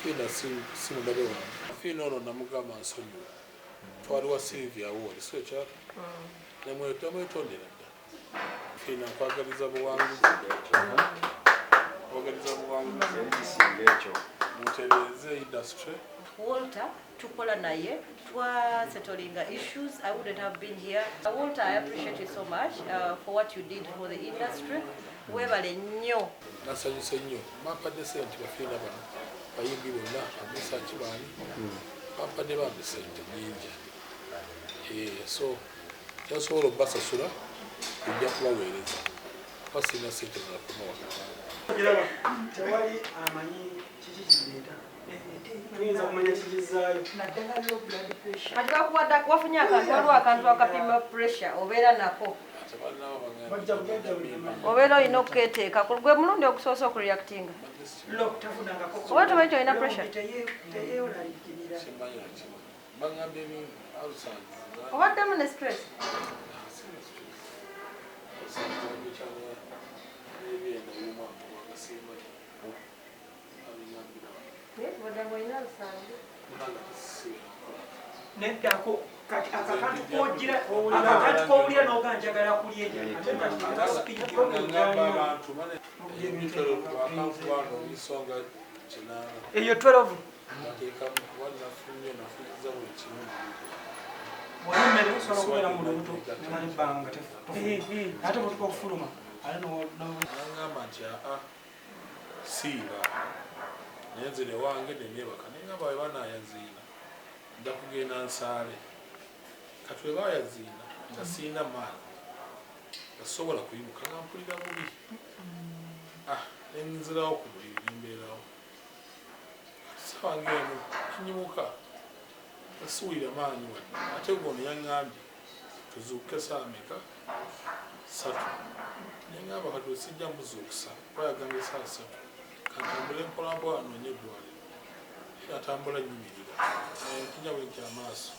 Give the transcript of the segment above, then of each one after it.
Fiina si mulabe wange. Fiina ono namugamba nsonyiwe. Twali wa Sylvia Awori, so ekyalo. Namwetondera dda. Fiina nkwagaliza buwanguzi. Nkwagaliza buwanguzi. Ekisinga ekyo. Mutereeze industry. Walter tukola naye twa settling issues. I wouldn't have been here. Walter, I appreciate you so much for what you did for the industry. Webale nnyo. Nasanyuse nnyo. Bampadde sente bafiina bano bayimbi bonna amusa kibaani bampadde bambi sente nyingi. So kyasobola obbasasula ojja kubaweereza kuba sirina sente zakubawa. Tewali amanyi kiki kireeta. Tuyinza kumanya kikizaayo. Naddala low blood pressure. Kati bakuwadde wafunye akantu, waliwo akantu akapima pressure obeera nako. Bajja kujja buli Obeera olina okukeeteeka gwe mulundi ogusoose okureactinga. Low tafunangako. Oba tomanyi nti olina pressure? Teyeewulalikirira. Simanyi nakimu. Baŋŋambye ebintu ulcers. Obaddemu ne stress? Obadde olina lusanvu. Neddako kati akakantu k'ogira akakantu k'owulira n'oga njagala kulya enjala ate kati akasipidi. Eyo 12. Bw'olya emmere osobola okubeera mu lubuto nemala ebbanga tofuluma. Ate bw'otuuka okufuluma ate Nangamba nti aa siiba naye nze newange neneebaka nengamba bwe banaayaziina nja kugenda nsaale. Kati bwe baayaziina nga siina maanyi nga sobola kuyimuka nga mpulira bubi. Ah, nenzirawo ku buliri nembeerawo. Kati saawa ng'emu nenyimuka nga siwulira maanyi wadde ate gono yaŋŋambye tuzuukuke saawa meka 3 nengamba kati osijja muzuukusa kuba yagambye saawa 3 kantambule mpolampola noonye eddwaliro. Era atambula nnyimirira nkinya bwe nti amaaso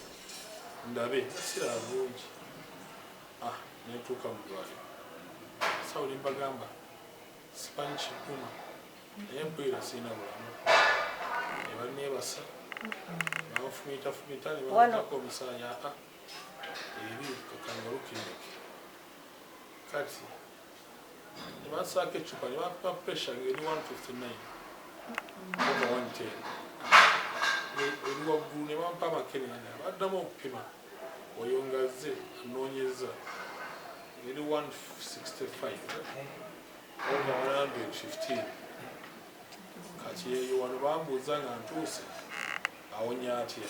ndabe siraba bulungi. Ah, nentuuka mu ddwaliro sawo ne mbagamba simanyi kinnuma naye mpulira sirina bulamu. Ne banneebasa ne banfumitafumita ne banzijjako omusaayi aa eri kakangalu clinic. Kati ne bansaako eccupa ne bampima pressure ng'eri 159 over 110 eri waggulu ne bampa amakerenda baddamu okupima oyo ng'azze anoonyeza eri 165 over 115. Kati eyo wano bambuuza nga ntuuse awonya atya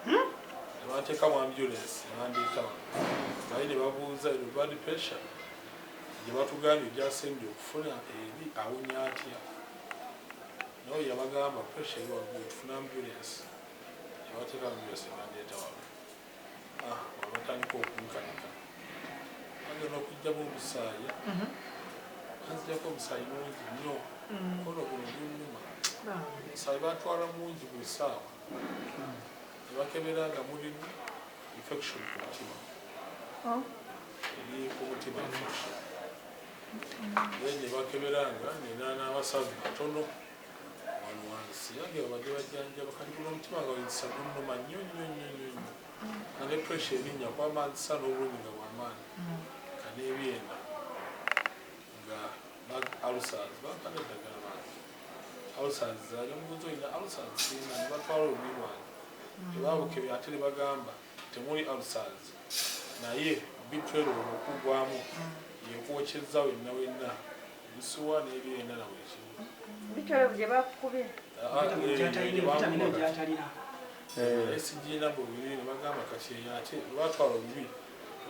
ne banteeka mu ambulance ne bandeeta wano naye ne babuuza eno blood pressure gye batugambye gyasembye okufuna eri awonya atya naye yabagamba pressure eri waggulu tufune ambulance ne bateeka ambulance ne bandeeta wano. Ah, batandika okunkanika bagenda okugyamu omusaayi banzijako omusaayi mungi nnyo mukono guno gunnuma omusaayi batwala mungi buli ssaawa ne bakebera nga mulimu infection ku mutima eri ku mutima infection naye ne bakebera nga nina n'amasavu matono wano wansi yange babadde bajjanjaba. Kati guno omutima nga wenzisa gunnuma nnyo nnyo nnyo nnyo nnyo nga ne pressure erinnya kuba manzisa n'obulumi nga bwamaanyi nga n'ebyenda nga ulcers bampa n'eddagala bange ulcers zaali omuguzi olina ulcers sirina ne batwala olulimi lwange tebabukebera ate ne bagamba temuli ulcers naye B12 okugwamu yekwokyeza wenna wenna ebisuwa n'ebyenda na buli kimu. B12 gye bakukubye. Vitamini gyatalina. Naye sigiina bubiri ne bagamba kati eyo ate batwala obubi ne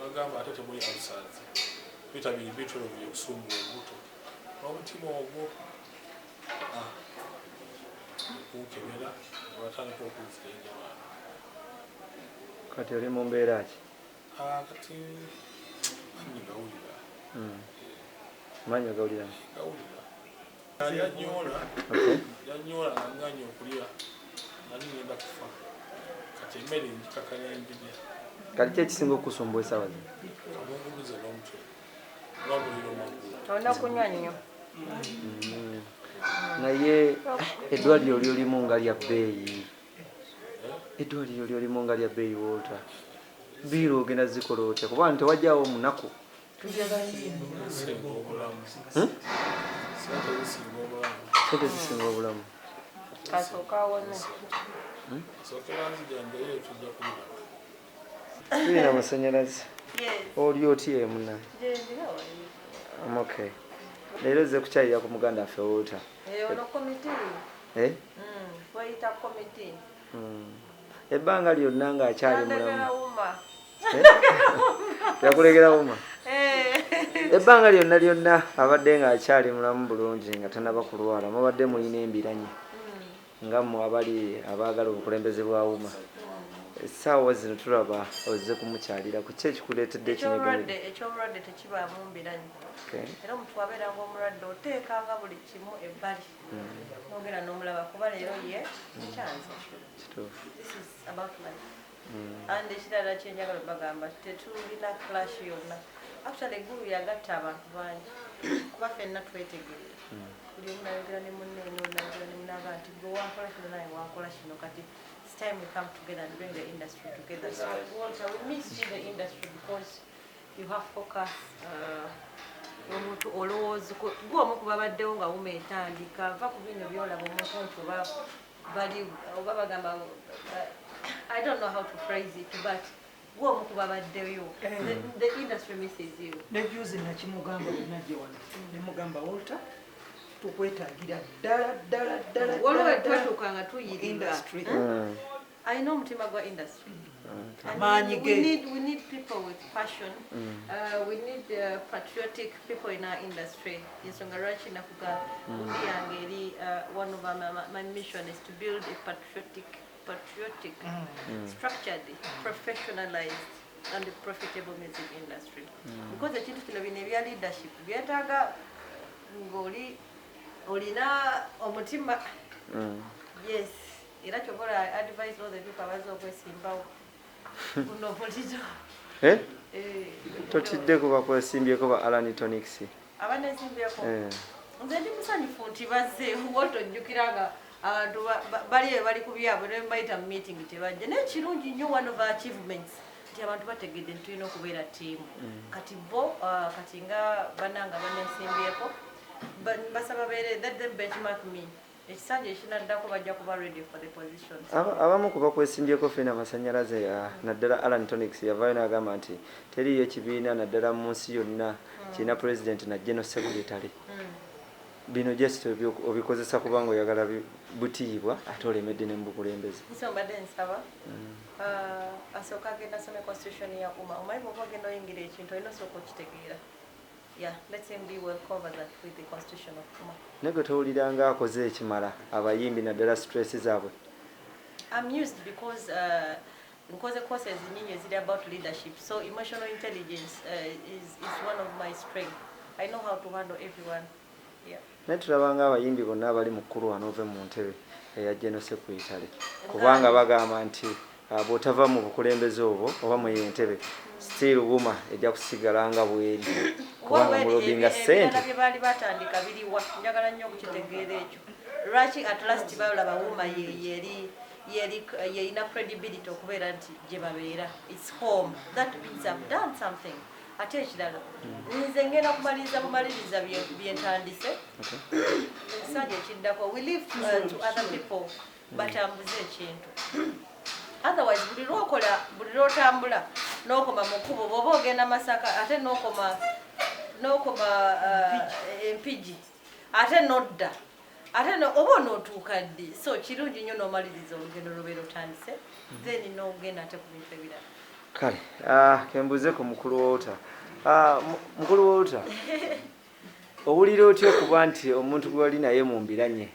bagamba ate temuli ulcers vitamin B12 yekusumbuwa olubuto n'omutima ogwo. Ah, okunkebera ne batandika okunzirenya baana. Kati oli mu mbeera ki? Ah, kati manyi gawulira. Maanyi ogawulira? Gawulira yanyoola. Yanyoola nga nganya okulya nali ngenda kufa kati emmere njikakanya njirya. Kati ki ekisinga okusumbuwa essaawa zino? Kamunguluze n'omutwe n'omuliro magulu. Olina kunywa nnyo. Naye eddwaliro lyolimu nga lya bbeeyi, eddwaliro lyolimu nga lya bbeeyi. Walter, bill ogenda zikola otya? Kuba nti tewajjawo omunaku. Zisinga obulamu. Hmm? Sente zisinga obulamu. Sente zisinga obulamu. Kasooka awone. Sookera nzijanjayo, tujja kubiraba. Tulina amasanyalaze. Yes. Oli otya emuna? Gyendi, how are you? I'm okay. Leero ozze kukyalira ku muganda waffe Walter. Eh, ono komiti. Eh? Tweyita komiti. Ebbanga lyonna ng'akyali Yandegera mulamu. UMA. Eh? Yakulegera UMA. Eh. Ebbanga lyonna lyonna abadde ng'akyali mulamu bulungi nga tanaba kulwala, mubadde mulina embiranye nga mmwe abali abaagala obukulembeze bwa UMA. Essaawa zino tulaba ozze kumukyalira. Ku ki ekikuleetedde Ekyobulwadde, ekinyiga? ekyobulwadde tekibaamu mbiranyi. Okay. Era omuntu abeeranga omulwadde, oteekanga buli kimu ebbali nogenda n'omulaba, kuba leero ye kyanze. Kituufu. This is about life. And ekirala kyenjagala bagamba, tetulina clash yonna. Actually, eggulu yagatta abantu bangi, kuba ffenna twetegerera. Buli omu nayogera ne munne, nayogera ne munne, nti gwe wankola kino, naye wankola kino. Kati it's time we come together and bring the industry together. So Walter, we miss you, the industry, because you have focus. Omuntu olowooza gwe omu ku babaddewo nga UMA etandika. Va ku bino byolaba omuntu nti oba bali oba bagamba, I don't know how to phrase it, but gwe omu ku babaddeyo. The industry misses you. Ne juzi nakimugamba bwenajja wano, nemugamba, "Walter, tukwetagira ddala ddala ddala." Waliwo Ddala, ddala twetuuka nga tuyiriba. Industry. Alina omutima gwa industry. And Amaanyi we ge. need people with passion. We need patriotic people in our industry. Ensonga lwaki nakuga gundi yange eri, one of my mission is to build a patriotic, structured, professionalized and profitable music industry. Because ekintu kino, bino ebya leadership byetaaga ng'oli olina omutima. Yes, era kyobola advise all the people abazze okwesimbawo guno omuliro. Eh? Eh, Totidde kuba kwesimbyeko ba Alan Tonics? Abanesimbyeko? Eh. Nze ndi musanyufu nti bazze. Walter, ojjukira nga abantu bali bali ku byabwe, ne bayita mu meeting tebajja. Naye kirungi nnyo, one of our achievements nti abantu bategedde nti tulina okubeera ttiimu. Kati bo, kati nga bannanga banesimbyeko, basaba beere, let them benchmark me. Ekisanja ekinaddako bajja kuba ready for the positions. Abamu ku bakwesimbyeko ffena amasanyalaze, naddala Alan Tonics yavaayo n'agamba nti teriiyo ekibiina naddala mu nsi yonna kirina president na general secretary. Bino just obikozesa kubanga oyagala butiibwa, ate olemedde ne mu bukulembeze. Nso mbadde nsaba, asooka agenda asome constitution ya UMA. Omanyi bwoba ogenda oyingira ekintu, olina osooka okitegeera. Yeah, let him be well conversant with the constitution of UMA. Naye gwe towulira nga akoze ekimala abayimbi, naddala stress zaabwe? I'm used because nkoze courses nyingi eziri about leadership, so emotional intelligence is one of my strength. I know how to handle everyone, yeah. Naye tulaba nga abayimbi bonna abali mu kkulwana ove mu ntebe eya general secretary, kubanga bagamba nti bw'otava mu bukulembeze obwo oba mu entebe, still UMA ejja kusigala nga bweri, kubanga mulobinga ssente. Ebirala bye baali batandika biriwa? Njagala nnyo okukitegeera ekyo. Lwaki at last balaba UMA yeri yeri yeyina credibility okubeera nti gye babeera, its home? That means I've done something. Ate ekirala, nze ngenda kumaliriza bumaliriza bye ntandise. Ekisanja ekiddako, we leave to other people batambuze ekintu. Otherwise buli lwokola, buli lwotambula n'okoma mu kkubo, bw'oba ogenda Masaka ate n'okoma Empigi, ate nodda ate oba onootuuka ddi? So kirungi nnyo n'omaliriza olugendo lwobeera otandise, then n'ogenda ate ku bintu ebirala. Kale, kembuze ku mukulu Walter. Mukulu Walter, owulira otya okuba nti omuntu gwe wali naye mu mbiranye,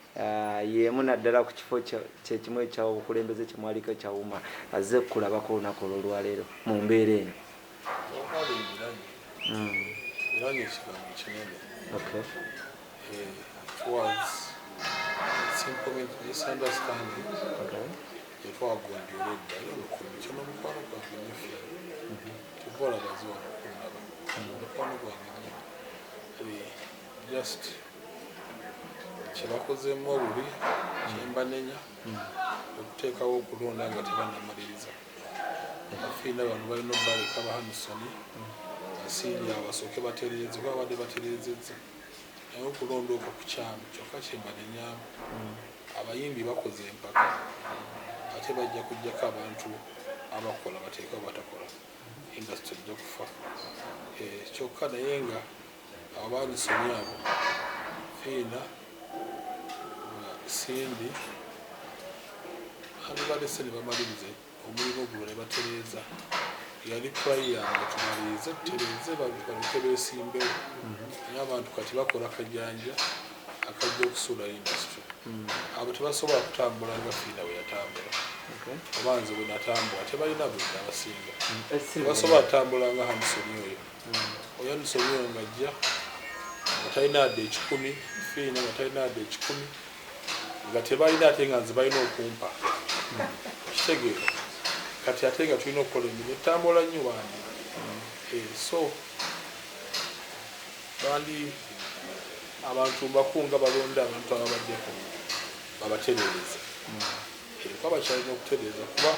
y'emu naddala ku kifo kyekimu ekyobukulembeze kyemwaliko ekya UMA, azze kukulabako olunaku olwolwaleero mu mbeera eno? Okwala ebiranye, ebiranye ekigambo kinene. It was simple misunderstanding gyetwagonjoola edda. Era olukomi kyono mukwano gwange nnyo ffe, kyova olaba ziwano okundaba, mukwano gwange nnyo. Just Kyebakozeemu obubi, kyembanenya, okuteekawo okulonda nga tebannamaliriza. Afiina bano balina obaleka bahanisoni asinja basooke batereeze, kuba babadde batereezezza, naye okulonda okwo kukyamu. Kyokka kyembanenyamu, abayimbi bakoze empaka, ate bajja kujjako abantu abakola bateekawo batakola, industry ejja kufa. Kyokka naye nga abanisoni abo Fiina, Cindy abibalese ne bamalirize omulimu guno ne batereeza. Yali cry yange, tumalirize tutereeze, baleke beesimbewo. Naye abantu kati bakola kajanja akajja okusuula industry. Abo tebasobola kutambula nga Fiina bwe yatambula oba nze bwe natambula. Tebalina budde abasinga. Tebasobola kutambula nga Hanisoni oyo. Oyo Hanisoni oyo ng'ajja nga talina adde 100, Fiina nga talina adde 100, nga tebalina, ate nga nze balina okumpa. Kitegeera? Kati ate nga tulina okukola emirimu etambula nnyo bandi. So bandi abantu mbakunga balonde abantu ababaddeko babatereereze, kuba bakyalina okutereeza, kuba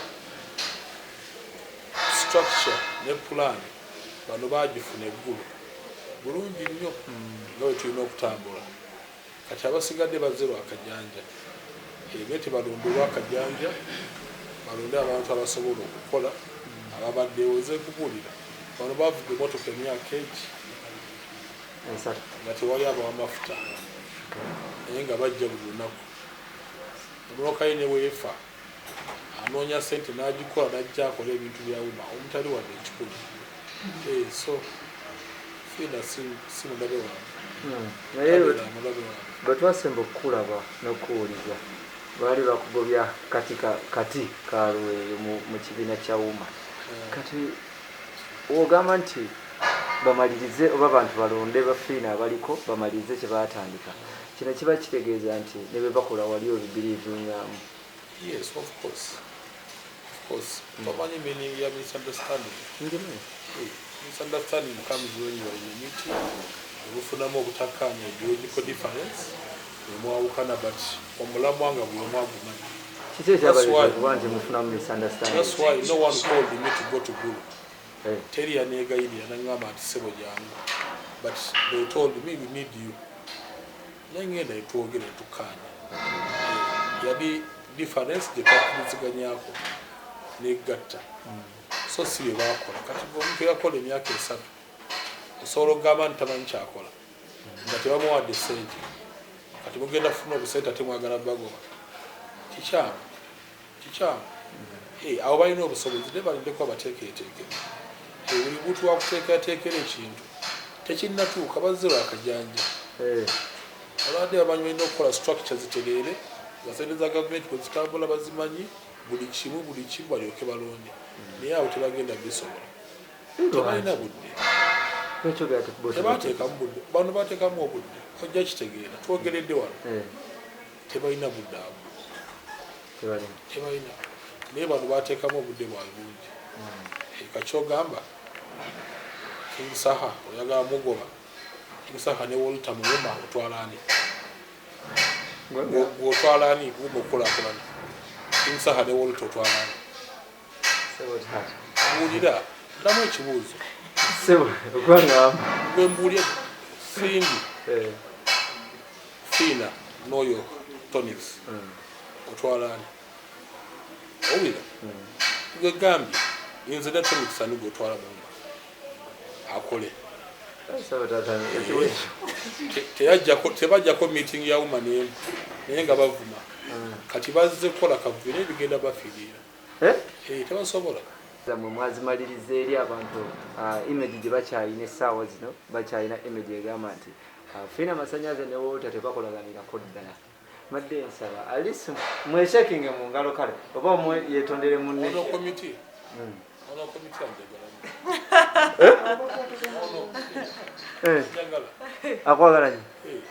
structure ne plan bano bagifuna eggulu bulungi nnyo nga bwe tulina okutambula. Kati abasigadde bazze lwakajanja, naye tebalonde olwakajanja, balonde abantu abasobola okukola ababaddewo. Nze nkubuulira, bano bavuga emotoka emyaka egi 3 nga tewali abawa mafuta, naye nga bajja buli lunaku. Emotoka ye ne weefa anoonya sente n'agikola n'ajja akola ebintu bya UMA omutali wadde 100. So Fiina si mulabe wange. Naye Tabeera mulabe wange. Bwe twasemba okukulaba n'okuwuliza, baali bakugobya kati kati kaluweeyo mu kibiina kya UMA. Kati wogamba nti bamalirize oba bantu balonde bafiina abaliko bamalirize kye baatandika, kino kiba kitegeeza nti ne bwe bakola wali obibelievingamu? Yes, of course, of course. Tomanyi meaning ya misunderstanding? Ngimanyi. Hey, misunderstanding comes when you are in a meeting, obufunamu obutakkaanya, ideological difference, nemwawukana, but omulamwa nga buli omu agumanyi. Kiki ekyabaleeta kuba nti mufunamu misunderstanding? That's why no one called me to go to Gulu. Teri yaneegayirira naŋŋamba nti ssebo jangu, but they told me, "We need you." Naye ngenda netwogera netukkaanya. Yali difference gye twakkiriziganyako negatta, so si bye baakola. Kati omuntu yakola emyaka 3, osobola okugamba nti tamanyi kyakola nga tebamuwadde sente? Kati mugenda kufuna obusente, ate mwagala bagoba. Kikyamu, kikyamu. Abo balina obusobozi, naye balindeko abateekereteekere. Buli muntu wakuteekerateekera ekintu tekinnatuuka, bazze lwakajanja. Abadde bamanyi balina okukola structure zitereere, nga sente za gavumenti bwe zitambula bazimanyi, buli kimu buli kimu, balyoke balonde. Naye abo tebagenda bisobola, tebalina budde. Lwaki ogera bo? Tebateekamu budde. Bano bateekamu obudde, ojja kitegeera, twogeredde wano. Tebalina budde abo. Tebalina. Tebalina, naye bano bateekamu obudde bwabwe bungi. Kakyogamba King Saha oyagala mugoba, King Saha ne Walter Muwuma, otwala ani? Gwotwala ani UMA okukulakulana? King Saha ne Walter, otwala ani? Sebo taata. Buulira, ddamu ekibuuzo. Sebo, okwangamba. Gwe mbuulye, Cindy, Fiina n'oyo Tonix, otwala ani? Owulira? Gwe gambye nze ne Tonix, ani gwotwala mu UMA akole? Sebo taata, ekibuuzo. Teyajjako, tebajjako meeting ya UMA n'emu, naye nga bavuma. Kati bazze kukola kavuyo, naye bigenda bafiirira. Eh? Tebasobola. Zammwe mwazimaliriza eri abantu, image gye bakyalina essaawa zino, bakyalina image egamba nti Fiina Masanyaze ne Walter tebakolaganirako ddala. Madde nsaba at least mweshakinge mu ngalo, kale oba omwe yetondere munne. Ono komiti, ono komiti anjagala. Ono njagala. Akwagala nnyo. Eh.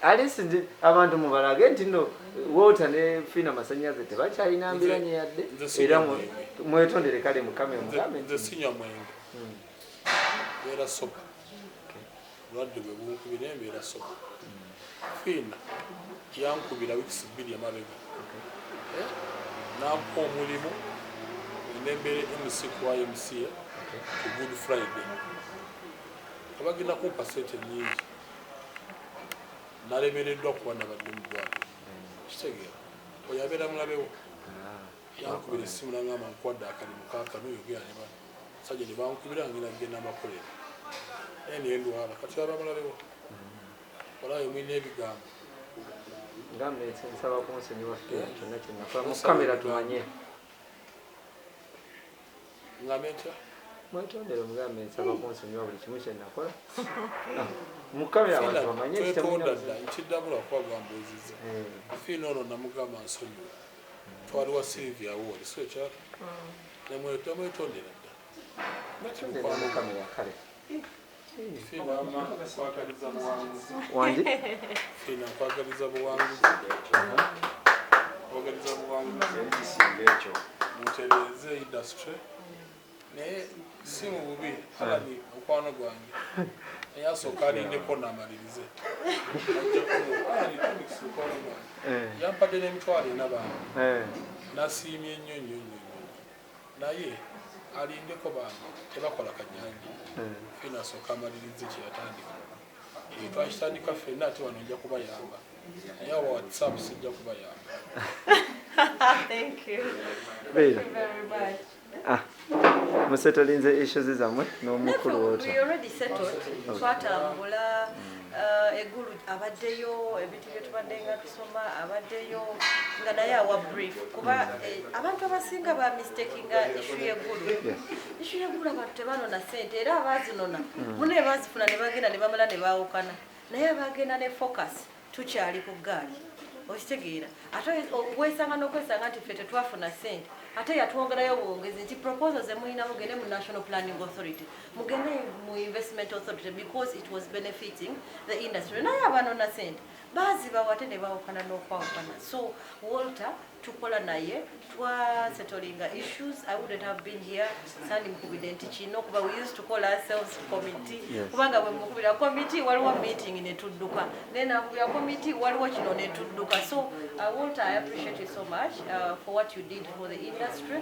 At least ndi abantu mubalage nti no, Walter ne Fiina Masanyaze tebakyalina mbiranye yadde. Nze sinywa Era mwenge. mwetondere kale mukame mugambe. Nze sinywa mwenge, mbeera sober. Bulwadde bwe bunkubye, naye mbeera sober. Fiina yankubira weeks 2 emabega, nampa omulimu nembeera MC ku YMCA ku Good Friday, abagenda kumpa sente nyingi. Nalemereddwa kuba nabadde mu ddwaliro. Kitegeera, oyo abeera mulabewo. Yankubira essimu nangamba, "Nkwadde akalimu kaakano, yogera ne bano." Sajja ne bankubira, ngenda kugenda mbakolera, naye nendwala. Kati aba mulabewo, walayo mulina ebigambo. Ngambe nsaba kunsonyiwa Fiina kyonna kyenakola mu kamera tumanye. Ngambe ntya? Mwetondere, omugambe nsaba kunsonyiwa buli kimu kyenakola mu kamera, abantu bamanye nti Twetonda temulina. Dda nkiddamu lwakuba gwambuuziza. Fiina ono namugamba nsonyiwe, twaliwa Silvia Award, so ekyalo namwetondera dda. Mwetondere mu kamera kale. Fiina ama nkwagaliza buwanguzi. Wangi. Fiina, nkwagaliza buwanguzi, nkwagaliza buwanguzi. Ekisinga ekyo. Mutereeze industry, naye si mu bubi. Alani mukwano gwange, naye asooka alindeko namalirize. Alani Tonix mukwano gwange, yampadde n'emitwalo 4 bange. Nasiimye nnyo nnyo nnyo nnyo, naye alindeko bange tebakola kajanja. Fiina asooka amalirize kyeyatandika. Twakitandika ffenna, ate wano nja kubayamba, naye awa WhatsApp sijja kubayamba. Thank you. Beera. Thank you very much. Ah, musetolinze issues zammwe n'omukulu We Walter? already settled. Twatambula eggulu abaddeyo, ebintu bye tubadde nga tusoma abaddeyo nga naye awa brief, kuba abantu abasinga ba mistakinga issue y'eggulu. Issue y'eggulu, abantu tebanona sente, era abazinona mune bazifuna ne bagenda ne bamala ne baawukana, naye abagenda ne focus tukyali ku ggaali, okitegeera? Ate wesanga n'okwesanga nti ffe tetwafuna sente, ate yatwongerayo bwongezi nti proposal zemulina mugende mu National Planning Authority, mugende mu Investment Authority, because it was benefiting the industry. Naye abanona sente bazibawa ate ne bawukana n'okwawukana. So Walter tukola naye, twasetolinga issues. I wouldn't have been here sandi mukubidde nti kino, kuba we used to call ourselves committee. Kubanga bwe mukubira committee waliwo meeting ne tudduka, naye nakubira committee waliwo kino ne tudduka. So Walter, I appreciate you so much for what you did for the industry.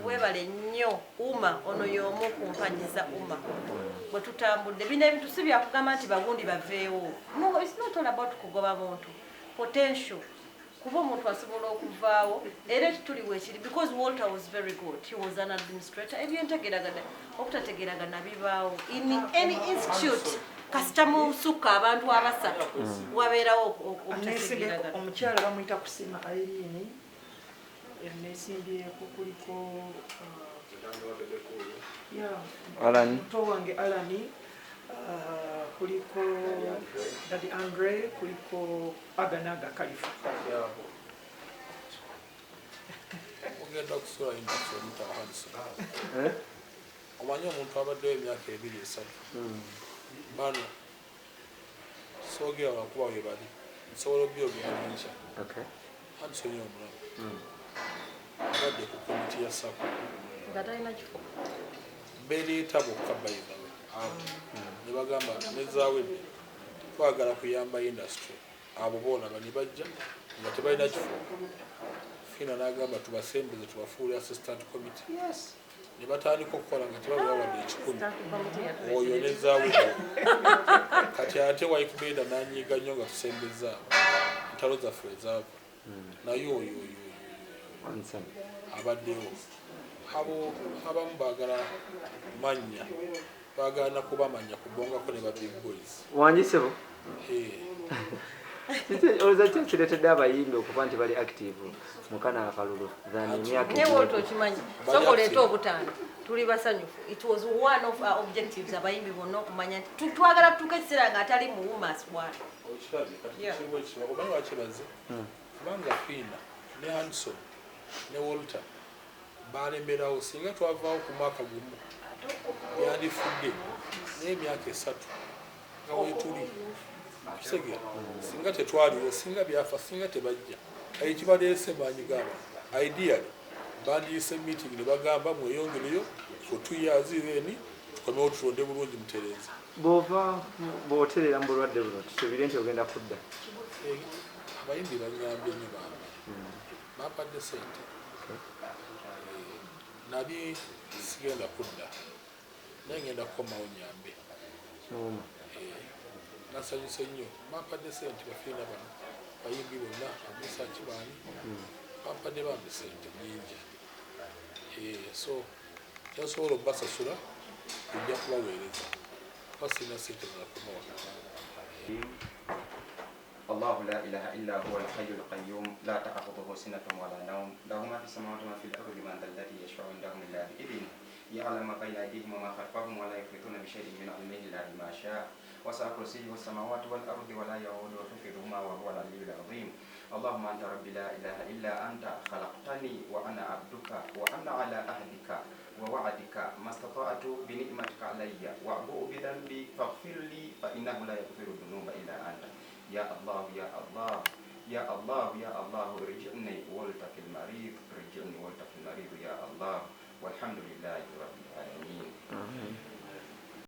Weebale nnyo. UMA ono y'omu ku mpagi za UMA bwe tutambudde. Bino ebintu si byakugamba nti bagundi baveewo. No, it's not all about kugoba muntu, potential, kuba omuntu asobola okuvaawo era ekituli weekiri, because Walter was very good, he was an administrator. Ebyentegeragana, obutategeragana bibaawo in any institute. Kasita musukka abantu abasatu, wabeerawo Aneesimbye obutategeragana. Omukyala bamuyita Kusima Irene, nesimbyeko kuliko yeah, Alan. Muto wange Alani, kuliko Daddy Andre, kuliko Aganaga Kalifa. Yabo ogenda kusula industry omutawahanisa. Eh? Omanyi omuntu abaddewo emyaka 2, 3, bano soogera lwakuba we bali, nsobola obyogera nenkya. Hansonyi omulamu abadde ku komiti ya SACCO. Nga talina kifo. Bereeta bokka bayithawe abo ne bagamba nezaawedde twagala kuyamba industry. Abo boolaba ne bajja nga tebalina kifo. Fiina n'agamba tubasembeze tubafuule assistant committee. Ne batandika okukola nga tebabawadde 100. Oyo nezaawedde. Kati ate Waikibeda n'anyiiga nnyo nga tusembeza abo, entalo zaffe ezaava naye oyo oyo oyo Handsome. abaddewo. Abo abamu baagala mannya, baagala nakubamanya kubongako ne ba big boys. Wangi sebo. Eh, Olowooza ki ekireetedde abayimbi okuba nti bali active mu kano akalulu than emyaka Naye Walter, egiyita? okimanyi, Bali soka oleete active. obutaano, tuli basanyufu. It was one of our objectives, abayimbi bonna okumanya nti twagala tutuuke ekiseera nga atali mu UMA aswala. Okirabye kati? Yeah. Kiriwo ekiba omanyi wakibaze, kubanga Fiina ne Hanson ne Walter balemerawo. Singa twavaawo ku mwaka gumu byandifudde, naye emyaka 3 nga wetuli, kitegeera? Singa tetwaliwo, singa byafa, singa tebajja. Ekibaleese maanyi g'abantu. Ideally bandiyise meeting ne bagamba mweyongereyo for 2 years, then tukomewo tulonde bulungi mutereeze. Bw'ova bw'oterera mu bulwadde buno, tusuubire nti ogenda kudda? Eh, abayimbi banyambye nnyo bambi, bampadde sente. Eh, nali sigenda kudda, naye ngenda kukomawo nyambe. Nooma. Eh, nasanyuse nnyo, bampadde sente bafiina bano bayimbi bonna, amusa kibaani bampadde bambi sente nyingi. Eh, so kyasobola okubasasula ojja kubaweereza kuba sirina sente zakubawa. الله لا إله إلا هو الحي القيوم، لا تأخذه سنة ولا نوم، له ما في السماوات وما في الأرض، من ذا الذي يشفع عنده إلا بإذنه، يعلم ما بين أيديهم وما خلفهم، ولا يحيطون بشيء من علمه إلا بما شاء، وسع كرسيه السماوات والأرض، ولا يؤوده حفظهما، وهو العلي العظيم. اللهم أنت ربي لا إله إلا أنت، خلقتني وأنا عبدك، وأنا على عهدك ووعدك ما استطعت، بنعمتك علي وأبوء بذنبي، فاغفر لي فإنه لا يغفر الذنوب إلا أنت. يا الله يا الله يا الله يا الله، ارجعني والتقي.